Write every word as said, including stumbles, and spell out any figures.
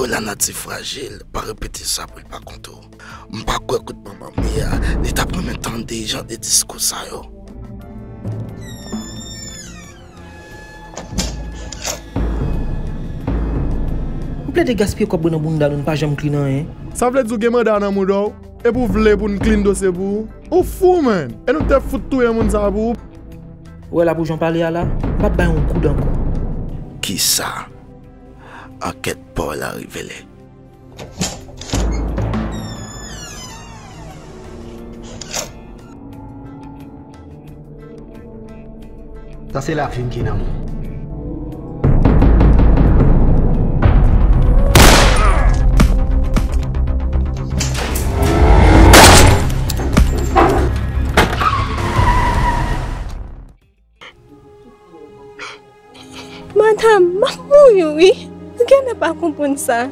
Lanati frajil, pa repete sa pou l pa konte w. M pa kwè kout manman m ye a, li t ap renmen tande jan de diskou sa yo. Ou plede gaspiye kòb mwen nan bounda nou, n pa janm klin anyen. Sa vle di w gen manda nan mouda w, epi w vle pou n klin dosye pou ou? Ou fou, man! E nou te fout touye moun sa pou ou? Ou wè la pou jan w pale a la, m p ap bay yon goud ankò. Kisa? Ankèt pa w la revele. Sa se lavi m ki nan men w. Madanm, m ap mouri wi. Ou genlè pa konprann sa.